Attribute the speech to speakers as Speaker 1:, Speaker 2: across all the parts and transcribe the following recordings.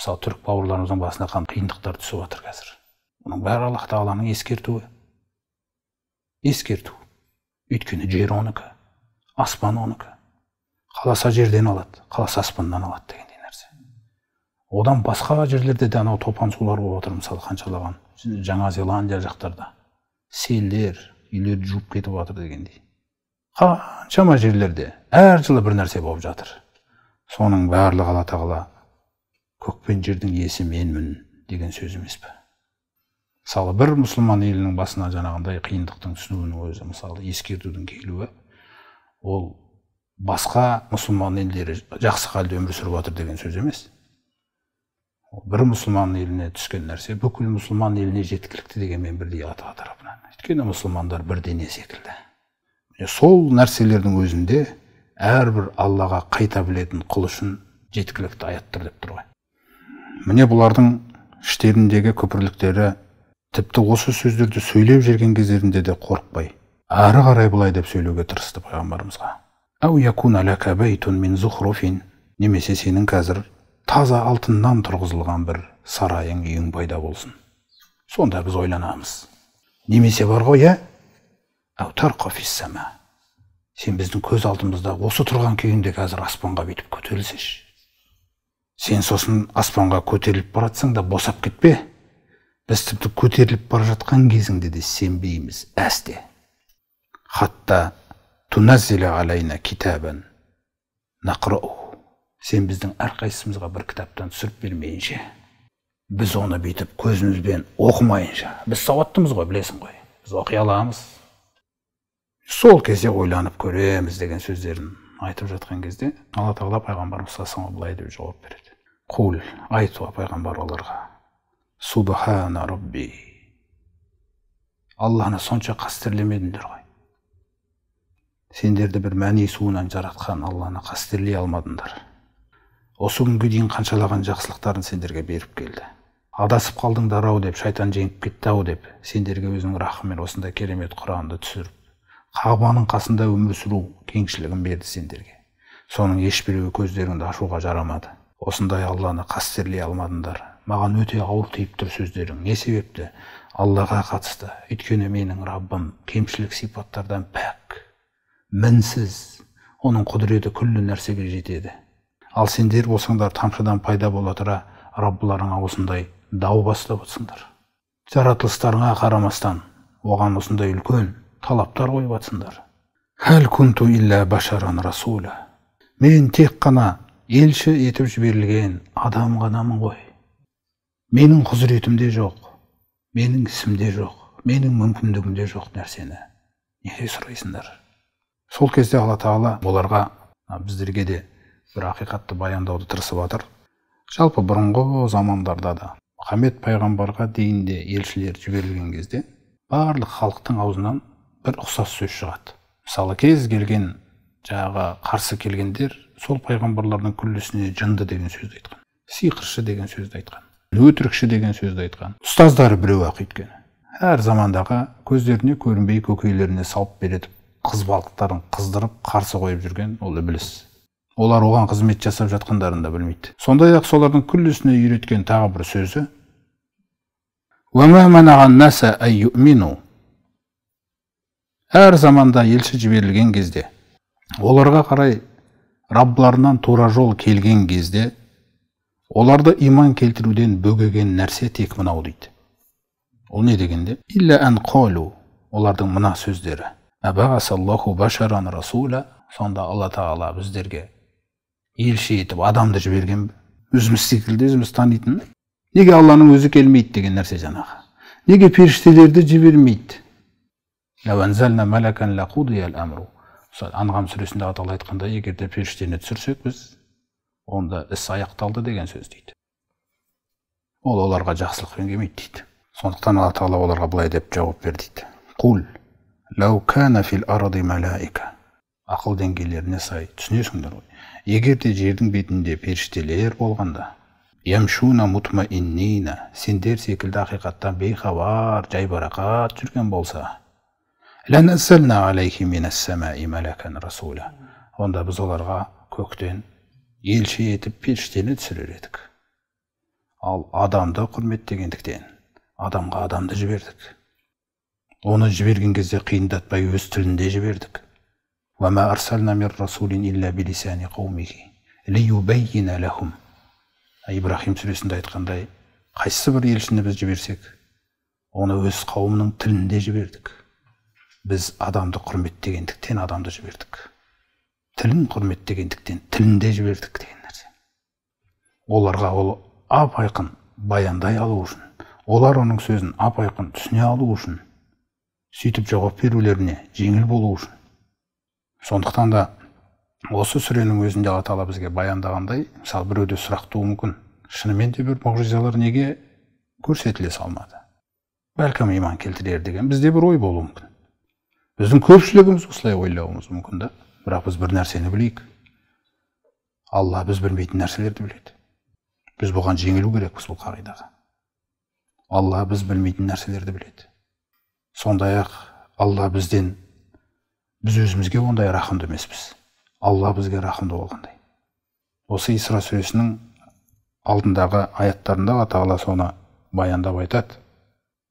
Speaker 1: Мысалы, түрік бауырларымыздың басына қандай қиындықтар түсіп жатыр қазір. Бұның бәрі Аллах тағаланың ескертуі. Ескерту. Өйткені жер оныкі, аспан оныкі. Қаласа жерден алады, қаласа аспаннан алады дегендей нәрсе. Одан басқа жерлерде де анау топан сулар болып отыр, мысалы, қаншалаған Жаңа Зеландия жақтарда селдер, үйлерді жуып кетіп жатыр дегендей. Қаншама жерлерде әр жылы бір нәрсе болып жатыр. Соның барлығы Алла тағала көк пен жердің иесі менмін деген сөз емес пе? Мысалы, бір мұсылман елінің басына жаңағындай қиындықтың түсуінің өзі, мысалы, ескертудің келуі, ол басқа мұсылман елдері жақсы халде өмір сүріп жатыр деген сөз емес. Бір мұсылман еліне түскен нәрсе бүкіл мұсылман еліне жеткілікті дегенмен бірдей Алла тағала тарапынан. Өйткені мұсылмандар бір дене секілді. Сол нәрселердің өзінде әрбір Аллаға қайта білетін құл үшін жеткілікті аяттар деп тұр ғой. Міне, бұлардың іштеріндегі күпірліктері, тіпті осы сөздерді сөйлеп жүрген кездерінде де қорықпай, әрі қарай былай деп сөйлеуге тырысты пайғамбарымызға. Әу якуна лака бәйтун мин зухруфин, немесе сенің қазір таза алтыннан тұрғызылған бір сарайың, үйің пайда болсын. Сонда біз ойланамыз. Немесе бар ғой, ә? Әу тарқа фиссама. Сен біздің көз алдымызда осы тұрған күйінде қазір аспанға бүйтіп көтерілсеші. Сен сосын аспанға көтеріліп баратсаң да босап кетпе. Біз тіпті көтеріліп бара жатқан кезіңде де сенбейміз әсте. Хатта туназзила алайна китабан нақрау. Сен біздің әрқайсымызға бір кітаптан түсіріп бермейінше, біз оны бүйтіп көзімізбен оқымайынша, біз сауаттымыз ғой, білесің ғой, біз оқи аламыз. Сол кезде ойланып көреміз деген сөздерін айтып жатқан кезде Алла тағала пайғамбарымыз саллаллаху былай деп жауап береді. Қул, айт пайғамбар оларға: Субхана Рабби. Алланы сонша қастерлемедіңдер ғой. Сендерді бір мәни суынан жаратқан Алланы қастерлей алмадыңдар. Осы күнге дейін қаншалаған жақсылықтарын сендерге беріп келді. Адасып қалдыңдар ау деп, шайтан жеңіп кетті ау деп, сендерге өзінің рахымымен осындай керемет Құранды түсіріп, Қағбаның қасында өмір сүру кеңшілігін берді сендерге. Соның ешбіреуі көздеріңді ашуға жарамады. Осындай Алланы қастерлей алмадыңдар. Маған өте ауыр тиіп тұр сөздерің. Не себепті? Аллаға қатысты. Өйткені менің Раббым кемшілік сипаттардан пәк, мінсіз, оның құдіреті күллі нәрсеге жетеді. Ал сендер болсаңдар тамшыдан пайда бола тұра Раббыларыңа осындай дау бастап отырсыңдар. Жаратылыстарыңа қарамастан оған осындай үлкен талаптар қойып жатсыңдар. Хәл кунту илля башаран расула. Мен тек қана елші етіп жіберілген адам ғанамын ғой. Менің құзыретімде жоқ, менің ісімде жоқ, менің мүмкіндігімде жоқ нәрсені неге сұрайсыңдар? Сол кезде Алла тағала оларға, біздерге де бір ақиқатты баяндауды тырысып жатыр. Жалпы бұрынғы замандарда да Мұхаммед пайғамбарға дейін де елшілер жіберілген кезде барлық халықтың аузынан бір ұқсас сөз шығады. Мысалы, кез келген жаңағы қарсы келгендер сол пайғамбарлардың күллісіне жынды деген сөзді айтқан, сиқыршы деген сөзді айтқан, өтірікші деген сөзді айтқан. Ұстаздары біреу ақ өйткені. Әр замандағы көздеріне көрінбей көкейлеріне салып беретіп, қызбалықтарын қыздырып қарсы қойып жүрген ол ібіліс. Олар оған қызмет жасап жатқандарын да білмейді. Сондай-ақ солардың күллісіне үйреткен тағы бір сөзі: Әр заманда елші жіберілген кезде, оларға қарай Раббыларынан тура жол келген кезде, оларды иман келтіруден бөгеген нәрсе тек мынау дейді. Ол не дегенде? Илля ан қалу, олардың мына сөздері: Абағасаллаху башаран расула. Сонда Алла тағала біздерге елші етіп адамды жіберген, өзіміз секілді, өзіміз танитын. Неге Алланың өзі келмейді деген нәрсе жаңағы? Неге періштелерді жібермейді? Анғам сүресінде Алла айтқандай, егер де періштені түсірсек біз, онда іс аяқталды деген сөз дейді. Ол оларға жақсылықпен келмейді дейді. Сондықтан Алла тағала оларға былай деп жауап бер дейді. Қул лау кана фил арди малаика. Ақыл деңгейлеріне сай түсінесіңдер ғой. Егер де жердің бетінде періштелер болғанда, ямшуна мутмаиннина, сендер секілді ақиқаттан бейхабар, жайбарақат жүрген болса, ләнәззәлна алейхи минәс-сәмаи мәләкән расула. Онда біз оларға көктен елші етіп періштені түсірер едік. Ал адамды құрметтегендіктен адамға адамды жібердік. Оны жіберген кезде қиындатпай өз тілінде жібердік. وَمَا أَرْسَلْنَا مِنْ رَسُولٍ إِلَّا بِلِسَانِ قَوْمِهِ لِيُبَيِّنَ لَهُمْ. Ибраһим сүресінде айтқандай, қайсы бір елшіні біз жіберсек, оны өз қауымының тілінде жібердік. Біз адамды құрметтегендіктен адамды жібердік. Тілін құрметтегендіктен тілінде жібердік деген нәрсе. Оларға ол ап-айқын баяндай алу үшін, олар оның сөзін ап-айқын түсіне алу үшін, сөйтіп жауап берулеріне жеңіл болу үшін. Сондықтан да осы сүренің өзінде Алла Тағала бізге баяндағандай, мысалы біреуде сұрақ тууы мүмкін. Шынымен де бір мұғжизалар неге көрсетіле салмады? Бәлкім иман келтірер деген бізде бір ой болуы мүмкін. Біздің көпшілігіміз осылай ойлауымыз мүмкін да. Бірақ біз бір нәрсені білейік. Алла біз білмейтін нәрселерді біледі. Біз бұған жеңілу керекпіз, бұл қағидаға. Алла біз білмейтін нәрселерді біледі. Сондай-ақ Алла бізден, біз өзімізге ондай рахымды емеспіз. Алла бізге рахымды болғандай. Осы Исра сүресінің алдындағы аяттарында Алла Тағала соны баяндап айтады.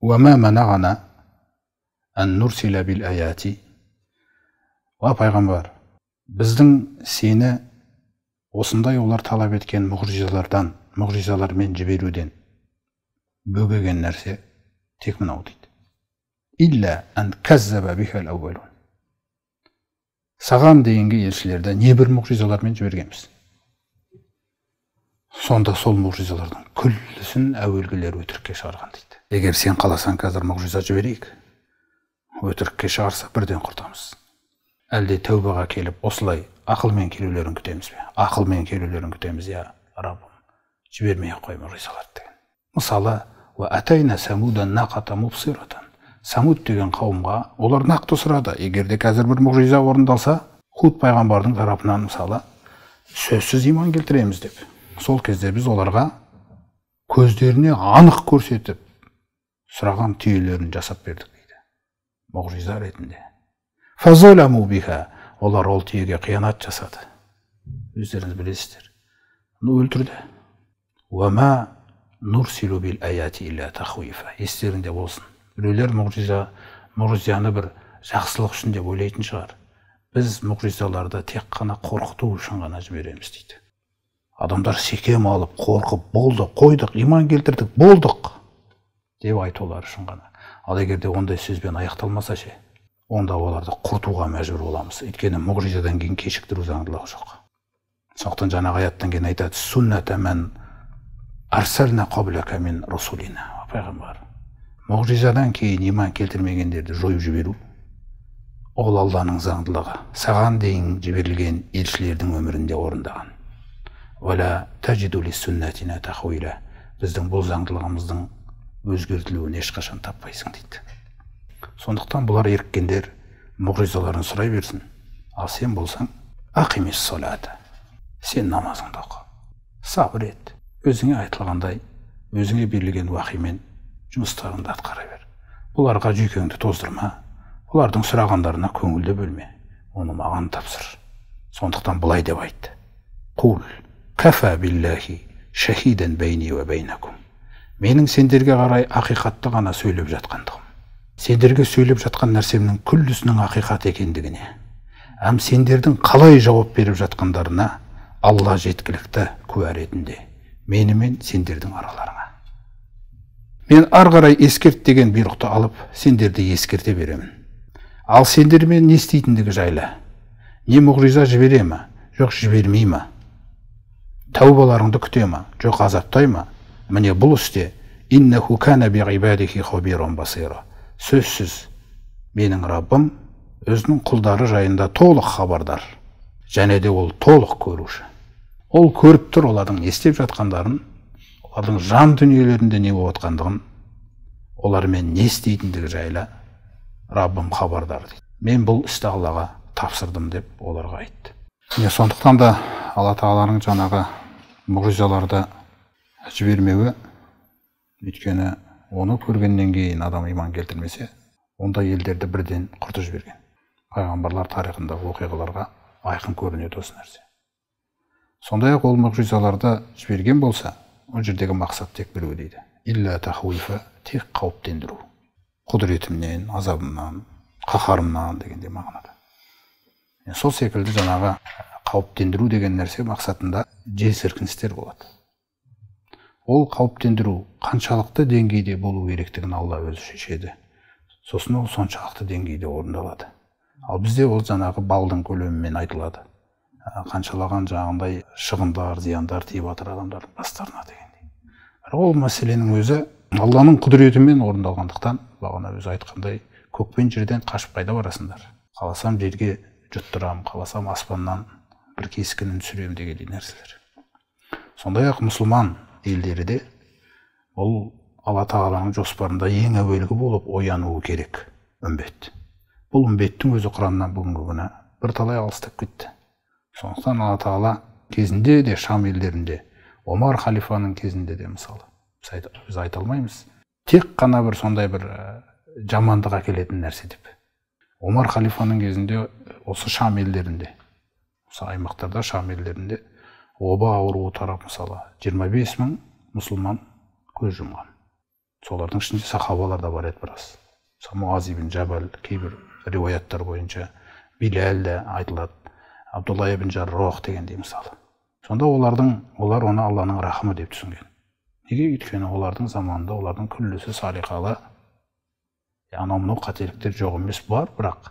Speaker 1: «Уәмә мәнағана ән нурсила бил аяти». Уа пайғамбар, біздің сені осындай олар талап еткен мұғжизалардан, мұғжизалармен жіберуден бөгеген нәрсе тек мынау дейді. «Илля ән кәззаба бихал әуәлун». Саған дейінгі елшілерді небір мұғжизалармен жібергенбіз. Сонда сол мұғжизалардың күллісін әуелгілер өтірікке шығарған дейді. Егер сен қаласаң қазір мұғжиза жіберейік, өтірікке шығарса бірден құртамыз. Әлде тәубаға келіп осылай ақылмен келулерін күтеміз бе? Ақылмен келулерін күтеміз, я Раббым, жібермей ақ қой мұғжизаларды деген. Мысалы, Самуд деген қауымға олар нақты сұрады. Егер де қазір бір мұғжиза орындалса, Худ пайғамбардың тарапынан мысалы сөзсіз иман келтіреміз деп. Сол кезде біз оларға көздеріне анық көрсетіп сұраған түйелерін жасап бердік дейді. Мұғжиза ретінде. Фазаламу биха, олар ол түйеге қиянат жасады. Өздеріңіз білесіздер. Оны өлтірді. Уама нурсилу бил аяти илля тахуифа. Естеріңде болсын. Біреулер мұғжизаны бір жақсылық үшін деп ойлайтын шығар. Біз мұғжизаларды тек қана қорқыту үшін ғана жібереміз дейді. Адамдар секем алып, қорқып, болды, қойдық, иман келтірдік, болдық деп айтулары үшін ғана. Ал егер де ондай сөзбен аяқталмаса ше, онда оларды құртуға мәжбүр боламыз. Өйткені мұғжизадан кейін кешіктіру заңдылығы жоқ. Сондықтан жаңағы аяттан кейін айтады: «Сунната ман арсална қаблака мин русулина». Пайғамбар, мұғжизадан кейін иман келтірмегендерді жойып жіберу ол Алланың заңдылығы. Саған дейін жіберілген елшілердің өмірінде орындаған. Уәлә тәжиду лиссуннатина тахуила. Біздің бұл заңдылығымыздың өзгертілуін ешқашан таппайсың дейді. Сондықтан бұлар еріккендер мұғжизаларын сұрай берсін. Ал сен болсаң, ақимис салата. Сен намазыңды оқы. Сабыр ет. Өзіңе айтылғандай, өзіңе берілген уахимен жұмыстарыңды атқара бер. Бұларға жүйкеңді тоздырма. Бұлардың сұрағандарына көңілді бөлме. Оны маған тапсыр. Сондықтан былай деп айтты: Қул кафа биллахи шахидан бейни уа бейнакум. Менің сендерге қарай ақиқатты ғана сөйлеп жатқандығым, сендерге сөйлеп жатқан нәрсемнің күллісінің ақиқат екендігіне, әм сендердің қалай жауап беріп жатқандарына Алла жеткілікті куә ретінде менімен сендердің араларыңа. Мен ары қарай ескерт деген бұйрықты алып, сендерді ескерте беремін. Ал сендермен не істейтіндігі жайлы, не мұғжиза жібере ме, жоқ жібермей ме, тәубаларыңды күте ме, жоқ азаптай ма, міне бұл істе иннаху кана биғибадихи хабиран басира. Сөзсіз менің Раббым өзінің құлдары жайында толық хабардар, және де ол толық көруші. Ол көріп тұр олардың не істеп жатқандарын, олардың жан дүниелерінде не болып жатқандығын, олармен не істейтіндігі жайлы Раббым хабардар дейді. Мен бұл істі Аллаға тапсырдым деп оларға айтты. Міне, сондықтан да Алла Тағаланың жаңағы мұғжизаларды жібермеуі, өйткені оны көргеннен кейін адам иман келтірмесе, ондай елдерді бірден құртып жіберген. Пайғамбарлар тарихындағы оқиғаларға айқын көрінеді осы нәрсе. Сондай-ақ ол мұғжизаларды жіберген болса, Ол жердегі мақсат тек біреу дейді. Илля тахуифа, тек қауіптендіру. Құдіретімнен, азабымнан, қаһарымнан дегендей мағынада. Сол секілді жаңағы қауіптендіру деген нәрсе мақсатында жер сілкіністер болады. Ол қауіптендіру қаншалықты деңгейде болу керектігін Алла өзі шешеді. Сосын ол соншалықты деңгейде орындалады. Ал бізде ол жаңағы балдың көлемімен айтылады. Қаншалаған жаңағындай шығындар, зияндар тиіп жатыр адамдардың бастарына дегендей. Бірақ ол мәселенің өзі Алланың құдіретімен орындалғандықтан, бағана өзі айтқандай, көк пен жерден қашып қайда барасыңдар? Қаласам жерге жұттырам, қаласам аспаннан бір кескінін түсіремін дегендей нәрселер. Сондай-ақ мұсылман елдері де ол Алла тағаланың жоспарында ең әуелгі болып оянуы керек үмбет. Бұл үмбеттің өзі Құраннан бүгінгі күні бірталай алыстап кетті. Сондықтан Алла тағала кезінде де Шам елдерінде, Омар халифаның кезінде де мысалы, біз айта алмаймыз, тек қана бір сондай бір жамандық әкелетін нәрсе деп. Омар халифаның кезінде осы Шам елдерінде, осы аймақтарда Шам елдерінде оба ауруы тарап мысалы 25 мың мұсылман көз жұмған. Солардың ішінде сахабалар да бар еді біраз. Муаз ибн Жабал кейбір риуаяттар бойынша Биләл де айтылады, Абдулла ибн Жаррох дегендей мысалы. Сонда олар оны Алланың рахымы деп түсінген. Неге? Өйткені олардың заманында олардың күллісі салиқалы, анау мынау қателіктер жоқ емес бар, бірақ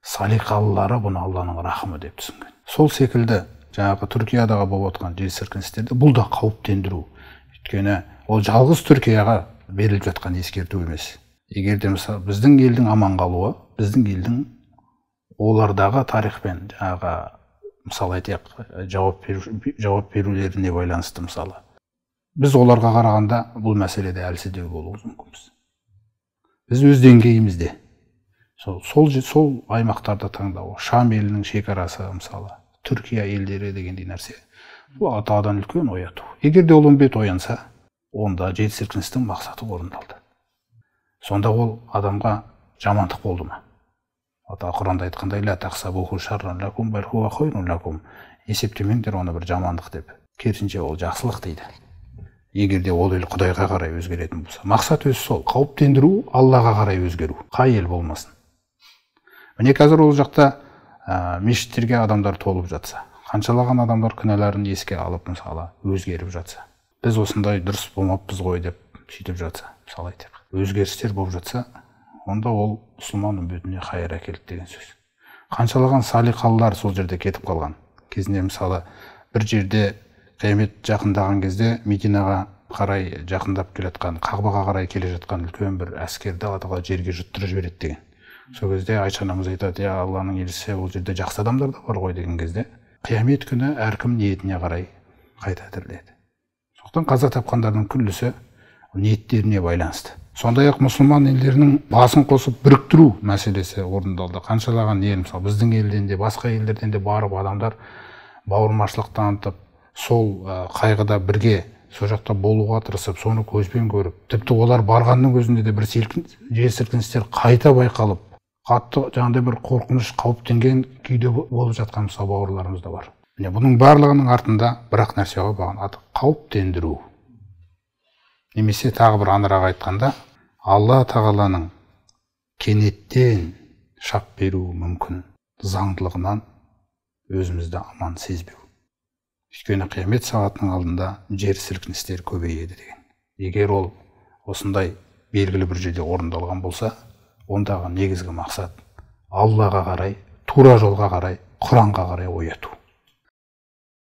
Speaker 1: салиқалылары бұны Алланың рахымы деп түсінген. Сол секілді жаңағы Түркиядағы болып отырған жер сілкіністерде бұл да қауіптендіру. Өйткені ол жалғыз Түркияға беріліп жатқан ескерту емес. Егер де мысалы біздің елдің аман қалуы, біздің елдің олардағы тарихпен жаңағы мысалы айтайық жауап берулеріне байланысты мысалы. Біз оларға қарағанда бұл мәселеде әлсіздеу болуымыз мүмкінбіз. Біз өз деңгейімізде сол аймақтарды таңдау, Шам елінің шекарасы мысалы, Түркия елдері дегендей нәрсе. Бұл Алла тағаладан үлкен ояту. Егер де ол үмбет оянса, онда жер сілкіністің мақсаты орындалды. Сонда ол адамға жамандық болды ма? Ата Құранда айтқандай, «Ла тахсабуху шарран лакум, бал хуа хайрун лакум». Есептемеңдер оны бір жамандық деп. Керісінше ол жақсылық дейді. Егер де ол ел Құдайға қарай өзгеретін болса, мақсат өзі сол, қауіптендіру, Аллаға қарай өзгеру, қай ел болмасын. Міне қазір ол жақта мешіттерге адамдар толып жатса, қаншалаған адамдар күнәларын еске алып мысалы өзгеріп жатса, біз осындай дұрыс болмаппыз ғой деп сөйтіп жатса, мысалы айтайық, өзгерістер болып жатса, онда ол мұсылман үмбетіне хайыр әкелді деген сөз. Қаншалаған салиқалылар сол жерде кетіп қалған. Кезінде мысалы бір жерде қиямет жақындаған кезде Мединаға қарай жақындап келе жатқан, Қағбаға қарай келе жатқан үлкен бір әскерді Алла тағала жерге жұттырып жібереді деген. Сол кезде Айша анамыз айтады, я Алланың елшісі, ол жерде жақсы адамдар да бар ғой деген кезде, қиямет күні әркім ниетіне қарай қайта тіріледі. Сондықтан қаза тапқандардың күллісі ниеттеріне байланысты. Сондай-ақ мұсылман елдерінің басын қосып біріктіру мәселесі орындалды. Қаншалаған ел, мысалы біздің елден де, басқа елдерден де барып адамдар бауырмашылық танытып, сол қайғыда бірге сол жақта болуға тырысып, соны көзбен көріп, тіпті олар барғанның өзінде де бір жер сілкіністер қайта байқалып, қатты жаңағыдай бір қорқыныш, қауіптенген күйде болып жатқан мысалы бауырларымыз да бар. Міне бұның барлығының артында бір-ақ нәрсе ғой, бағана аты қауіптендіру. Немесе тағы бір анырақ айтқанда, Алла тағаланың кенеттен шап беруі мүмкін заңдылығынан өзімізді аман сезбеу. Өйткені қиямет сағатының алдында жер сілкіністері көбейеді деген. Егер ол осындай белгілі бір жерде орындалған болса, ондағы негізгі мақсат Аллаға қарай, тура жолға қарай, Құранға қарай ояту.